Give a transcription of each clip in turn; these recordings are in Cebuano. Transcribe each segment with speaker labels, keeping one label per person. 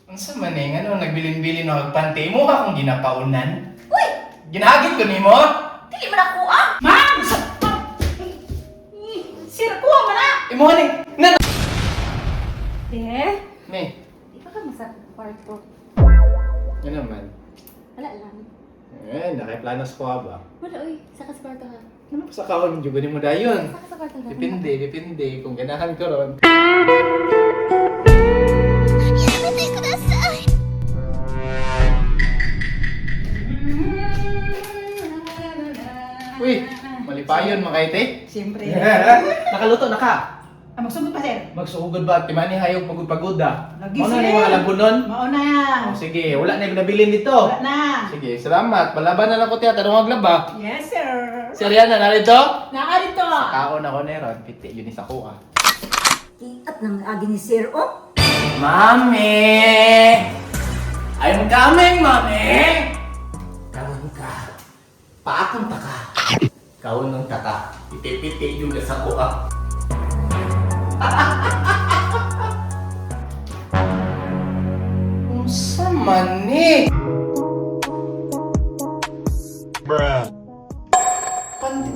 Speaker 1: Unsa man eh, ngano nagbilin-bilin og panty mo ka kung ginapaunan?
Speaker 2: Uy!
Speaker 1: Ginahagit ko nimo?
Speaker 2: Dili man ako ah!
Speaker 3: Ma'am! Sir, kuha man na!
Speaker 1: Imo ni na.
Speaker 2: De?
Speaker 1: Ne,
Speaker 2: Di pa ka masa kwarto.
Speaker 1: ano man?
Speaker 2: Wala lang.
Speaker 1: Eh, nakaplano sa kuha ba?
Speaker 2: Wala oy, saka sa kwarto ha.
Speaker 1: Ano pa sa kaon jud nimo dayon?
Speaker 2: Saka sa kwarto ha.
Speaker 1: Depende, depende kung ganahan ko ron. Uy, malipayon mga ite.
Speaker 3: Siyempre.
Speaker 1: Nakaluto na ka.
Speaker 3: Ah, magsugod pa, sir.
Speaker 1: Magsugod ba? Timani hayog pagod-pagod ah.
Speaker 3: Lagi,
Speaker 1: Mao na
Speaker 3: sir.
Speaker 1: ni mga labunon.
Speaker 3: Mauna.
Speaker 1: Oh, sige, wala na yung nabilin dito.
Speaker 3: Wala na.
Speaker 1: Sige, salamat. Palaban na lang ko tiya, tanong aglaba.
Speaker 3: Yes, sir.
Speaker 1: Si Ariana, narito?
Speaker 3: Nakarito.
Speaker 1: Kaon ako neron, piti yun isa ko ah.
Speaker 4: Iat ng agi ni sir, oh.
Speaker 1: Mami! I'm coming, Mami! Kaon ka. Paakon ta ka. Kaon ng taka. Piti-piti yung nasa ko ah. Unsa man ni?
Speaker 5: Bruh.
Speaker 1: Pandi...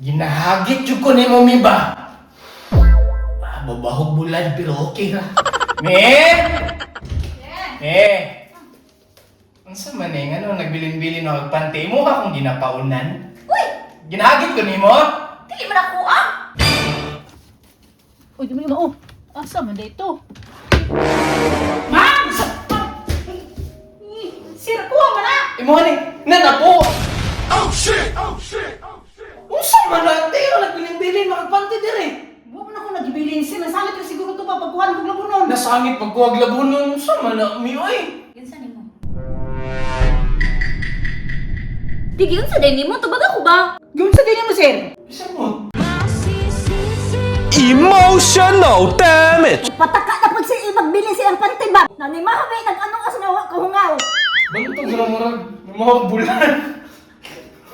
Speaker 1: Ginahagit jud ko ni Mami ba? Ah, babahog bulan pero okay ra. Me? Eh. Unsa man eh, ngano nagbilin-bilin og panty mo ka kung ginapaunan?
Speaker 2: Uy!
Speaker 1: Ginahagit ko nimo?
Speaker 2: Dili man ako ah!
Speaker 3: Uy, di mo yun, oh. Asa man dito? Ma'am! Sir, kuha man na!
Speaker 1: Imo ni nanapo. Oh shit! Oh shit! Oh shit! Unsa man na tayo nagbilin-bilin magpanty dire?
Speaker 3: Huwag na ako nagibilin, sir. Nasangit na siguro ito pa pagkuhan kong labunon.
Speaker 1: Nasangit pagkuwag labunon unsa man na mi oy?
Speaker 2: Yun sa nimo. Di gyud sa day nimo tubag ako ba?
Speaker 3: Gawin sa ganyan mo, sir.
Speaker 1: Bisa mo?
Speaker 5: Emotional damage.
Speaker 4: Pataka na pag si imagbili si ang panty ba? Nani mahabi nag-anong as nga wa kahungaw.
Speaker 1: Bantog ra murag mga bulan.